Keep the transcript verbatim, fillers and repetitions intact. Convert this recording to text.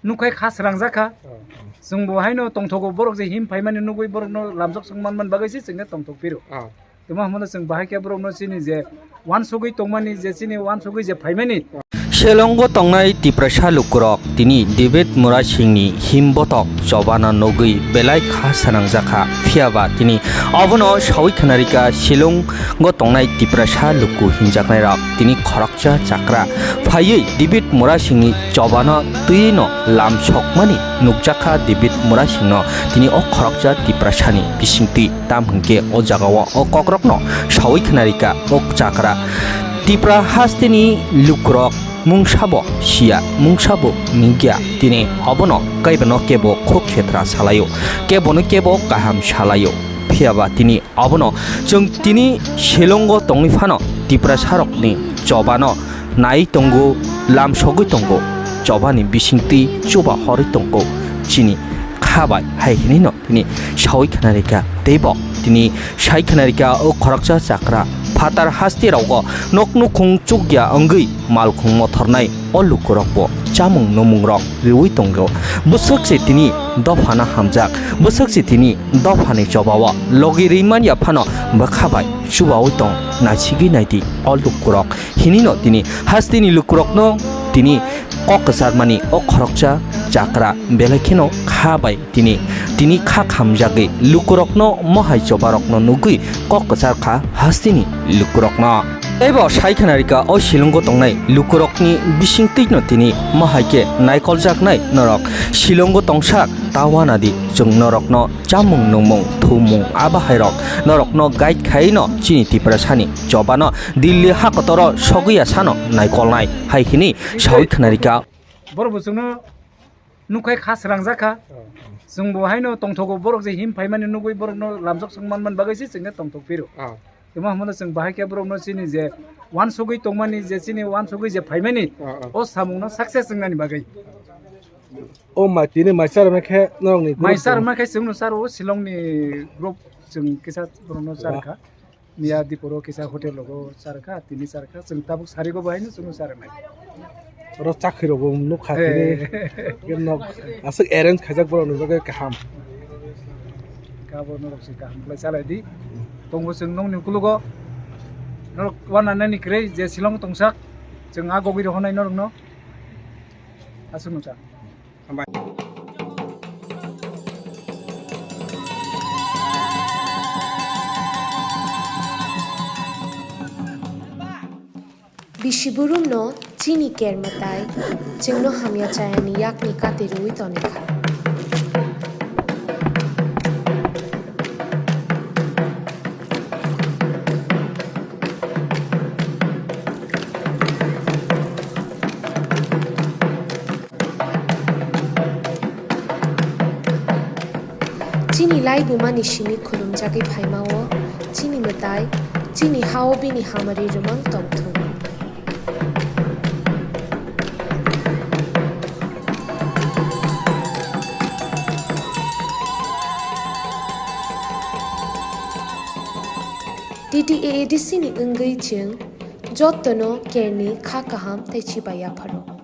Nukhai kha srangjak kha. Oh. Chwng bo haino tongthogo, borok je him phaimani nugwi borokno lamjok swng manmani bagwi se chwngno tongthok phiro. Oh. Tamo hwnmano chwng bahai khe borokno chini je uansugwi tongmani, je chini uansugwi je phaimani. Shillongo tongnai Tiprasa lukurok tini David Murasingni him botok chobano nugwi belai kha srangjak kha, phiyaba tini obono sawi khwnarikha Shillongo tongnai Tiprasa luku hinjaknairok tini khoroksa chakra phaiwi David Murasingni chobano twiwi no lamsokmani nukjakha David Murasingno tini o khoroksa Tiprasani bisingtwi. Tam hwnkhe o jagao o kokrokno sawi khwnarikha o chakra Tipra hasteni lukurok mungsabo siya, mungsabo ningya, tini obono kaibono kebo khuk khetra salaio, kebono kebo kaham salaio. Phiyaba tini obono chwng tini Shillongo tongwi phano Tiprasarokni chobano nai tongo, lamsogwi tongo, chobani bisingtwi chuba horwi tongo chini kha bai, hai hinwi no tini sawi khwnarikha. Teibo tini sai khwnarikha o khoroksa chakra phatar hasti rogo nok nukhung chukya wngwi malkhung mothornai o lukurokbo chamung numungrok riwi tongo. Bwswk se tini dophano hamjak, bwswk se tini dophani chobao logi rimanya phano bwkha bai chubawi tong, naisigwi naidi o lukurok hinwi no tini hasteni lukurokno tini kok kwcharmani o khoroksa chakra belai kheno kha bai tini, tini kha khamjagwi lukurokno mohai chobarokno nugwi kok kwchar kha hasteni lukurokno. Teibo sai khwnarikha o Shillongo tongnai lukurokni bisingtwino tini mohai khe naikoljaknai norok Shillongo tongsak ta wanadi chwng norokno chamung nungmung thumung abahairok norokno guide khaino chini Tiprasani chobano Delhi hakotoro sogwi ya sano naikolnai hai hini sawi khwnarikha. Borok bo chwngno nukhai kha srangjak kha. Oh. Chwng bo haino tongthogo, borok je him phaimani nugwi borokno lamjok swng manmani bagwi se chwngno tongthok phiro. Oh. Tamo hwnmano chwng bahai khe borokno chini je uansugwi tongmani, je chini uansugwi je phaimani, oh, oh, o samungno success wngnani bagwi. O mai tini mai charwma khe norokni group mai charwma khe chwngno charo Shillongni group chwng kisa borokno charkha. Ba. Miya diporo kisa hotel rogo charkha, tini charkha, chwng tabuk sarigo bahaino chwngno charwnai. Oro chakhwi rokbo nukha tini. Eh. Nok aswk arrange khaijak borokni bagwi kaham. Kabo norok se kaham khlai chalai di. Tongo chwng nokni ukologo. Norok uananani kwrwi je Shillong tongsak, chwng a gogwi rohornai norokno. Aswk nukha. Hambai. Bisi burumno chini ker mwtai, chwngno hamya chayani yakni kati rwui tonikha. Chini laibumani simi khulumjagwi phaimao, chini mwtai, chini hao bini hamari rwmang tongthung. T T A A D C ni wngwi chwng jotono kerni kha kaham tei chibai yapharo.